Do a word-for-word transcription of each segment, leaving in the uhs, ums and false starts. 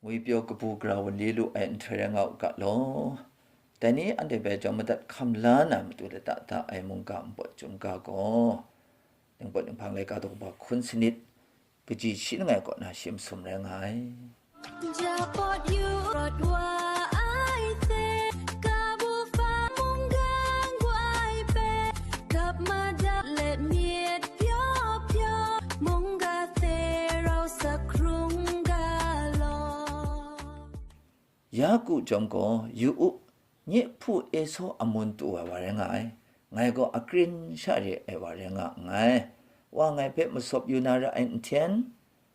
Ngwipyaw kabu gara wunli lu ai nhtoi rai nga u ga law. Dai ni anhte hpe jawm madat hkam la na matu lata da ai mungga npawt chyum ga gaw, ningpawt ninghpang laika daw kaba hkun sanit, kaji shi langai kaw na shi masum rai nga ai. Ja pawt yu rawt wa ai hte, kabu hpa mungga ngwai hpe, kap madat let myit pyaw pyaw, mungga hte rau sak hkrung ga law. Yaku chyawm gaw, yu u, nye hpu Esaw amun tu ai wa rai nga ai, ngai gaw akrin sha re ai wa rai nga nngai, wa ngai hpe masawp yu na ra ai nhten,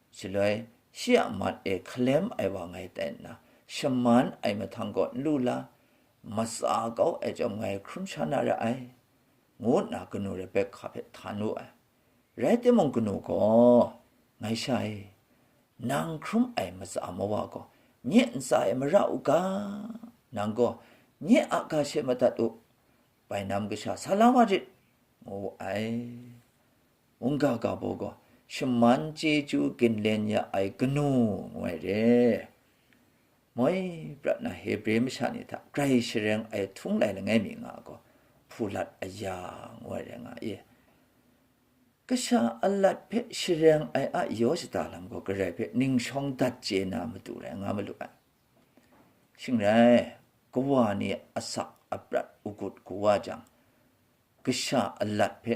shaloi shi a mat e hkalem ai wa ngai tai nna, shaman ai mahtang gaw n lu la, matsa kau ai chyawm ngai hkrum sha na ra ai, ngu nna kanu Rebekah hpe htan wu ai. Rai timung, kanu gaw, Ngai sha e, nang hkrum ai matsa mawa gaw nye ntsa e mara u ga, nang gaw nye a ga she madat u, bainam kasha sa la wa rit, ngu wu ai. Mungga ga baw gaw, shaman chyeju ginlen ya ai kanu, ngu ai re. Moi prat na Hebre masha ni hta grai shareng ai htung lai langai mi nga gaw, hpulat aya, ngu ai rai nga i. Kasha alat hpe shareng ai a yaw shada lam gaw Karai hpe ning shawng dat chye na matu rai nga malu ai. Shing rai, kawa ni asak aprat agut kawa jang, kasha alat hpe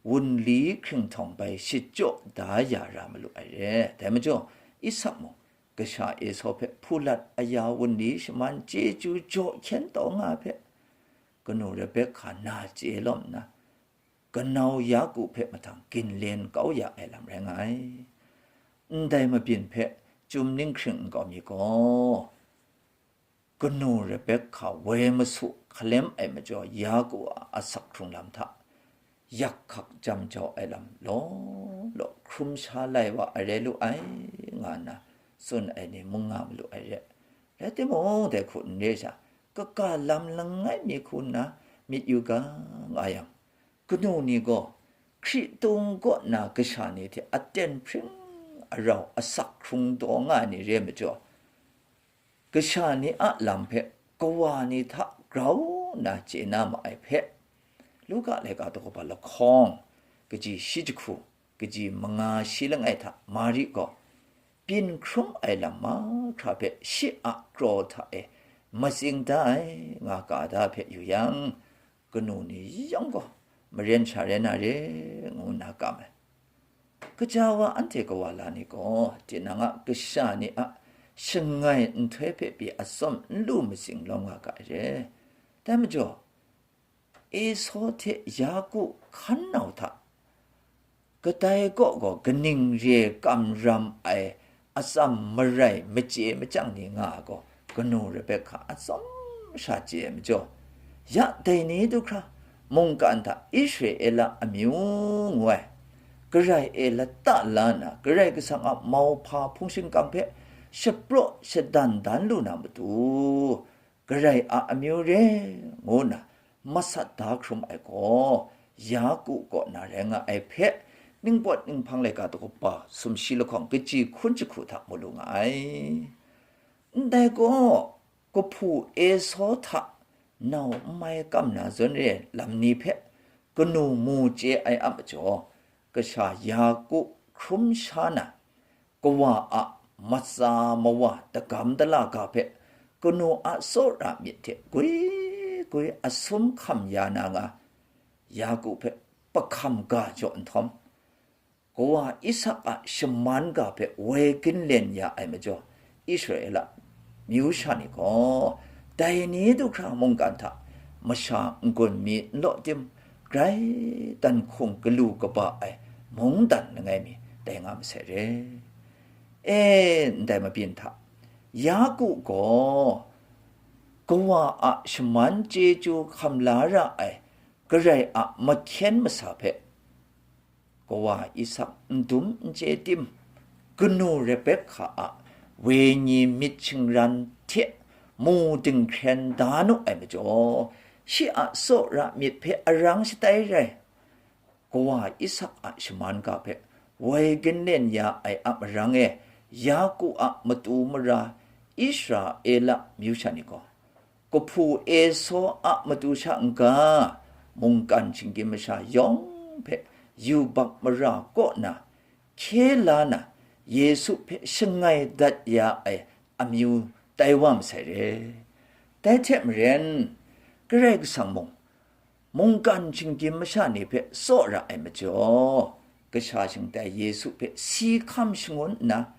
wunli hkringhtawng bai shachyaw da ya ra malu ai re. Dai majaw, Isak mung, kasha Esau hpe hpulat aya wunli shaman chyeju jaw hkyen taw nga ai hpe, kanu Rebekah na chye lawm nna, kanau Yaku hpe mahtang ginlen kau ya ai lam rai nga ai. Ndai mabyin hpe chyum ninghkring nkau mi gaw, kanu Rebekah woi masu hkalem ai majaw, Yaku a asak hkrung lam hta yak hkak jam jau ai lam law law hkrum sha lai wa ai rai lu ai, nga nna tsun ai ni mung nga malu ai re. Rai timung, dai hku n re sha, kaga lam langai mi hku nna myit yu ga nga yang, kanu ni gaw Hkritung kaw na kasha ni hte aten hpring arau asak hkrung taw nga ai ni re ai majaw, kasha ni a lam hpe kawa ni hta grau nna chye na ma ai hpe, Luka laika daw kaba lahkawng, kaji shi jahku, kaji manga shi langai hta Mari gaw, byin hkrum ai lam mahkra hpe shi a kraw hta e matsing da ai, nga ga da hpe yu yang, kanu ni yawng gaw maren sha rai na re, ngu nna kam ai. Kaja wa anhte kawa la ni gaw, tinang a kasha ni a shangai nhtoi hpe pyi atsawm n lu matsing lawm nga ga ai re. Dai majaw, Esau hte Yaku hkan nau hta kadai kaw gaw kaning re kamram ai atsam marai machye machyang ni nga ai gaw, kanu Rebekah atsawm sha chye ai majaw, ya dai ni du hkra mungkan hta Israela amyu ngu ai, Karai e lata la nna, Karai Kasang a mauhpa hpung shingkang hpe shapraw shadan dan lu na matu, Karai a amyu re, ngu nna masat da hkrum ai gaw, Yaku kaw na rai nga ai hpe, ningpawt ninghpang laika daw kaba sumshi lahkawng kaji hkun jahku hta mu lu nga ai. Ndai gaw, kahpu Esau hta nau n mai kam na zawn re ai lam ni hpe kanu mu chye ai a majaw, kasha Yaku hkrum sha na, kawa a matsa mawa dagam dala ga hpe kanu a tsawra myit hte gwi gwi asum hkam ya na nga, Yaku hpe pahkam ga jaw nhtawm, kawa Isak a shaman ga hpe woi ginlen ya ai majaw, Israela myu sha ni gaw, dai ni du hkra mungkan hta masha n-gun mi n law tim, grai dan hkung galu kaba ai mungdan langai mi tai nga masai re. E, ndai mabyin hta, Yaku gaw kawa a shaman chyeju hkam la ra ai Karai a mahkyen masa hpe, kawa Isak n dum n chye tim, kanu Rebekah a wenyi myit shingran hte mu dinghkren da nu ai majaw, shi a tsawra myit hpe arang shatai rai, kawa Isak a shaman ga hpe woi ginlen ya ai a marang e, Yaku a matu mara Israela myu sha ni gaw, kahpu Esau a matu sha n-ga, mungkan shinggyim masha yawng hpe yubak mara kaw na, hkye la na, Yesu hpe shangai dat ya ai amyu tai wa masai re. Dai hte maren, Karai Kasang mung, mungkan shinggyim masha ni hpe tsaw ra ai majaw, kasha shingtai Yesu hpe si hkam shangun nna,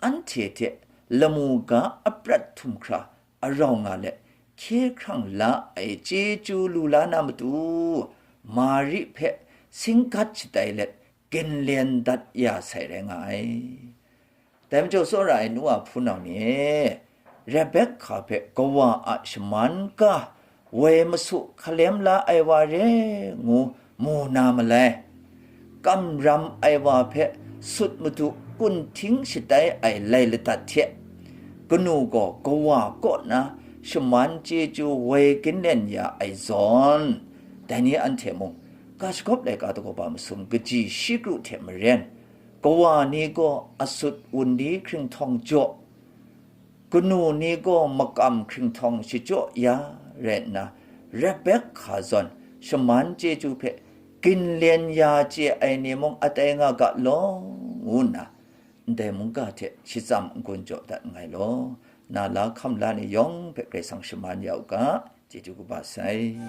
anhte hte lamu ga aprat htum hkra arau nga let, hkye hkrang la ai chyeju lu la na matu, Mari hpe singgat shatai let, ginlen dat ya sai rai nga ai. Dai majaw, tsawra ai nu a hpunau ni, Rebekah hpe kawa a shaman ga woi masu hkalem la ai wa re ngu mu na malai. Kamram ai wa hpe sut madu kunhting shatai ai lai ladat hte, kanu gaw kawa kaw na shaman chyeju woi ginlen ya ai zawn, dai ni anhte mung, ga shagawp laika daw ba masum kaji shi kru hte maren, kawa ni gaw asut wunli hkringhtawng jaw, kanu ni gaw makam hkringhtawng shajaw ya rai nna, Rebekah zawn shaman chyeju hpe ginlen ya chye ai ni mung atai nga ga law, ngu nna, ndai mungga hte shitsam n-gun jaw dat nngai law. Na la hkam la ni yawng hpe Karai Kasang shaman ya u ga, chyeju kaba sai.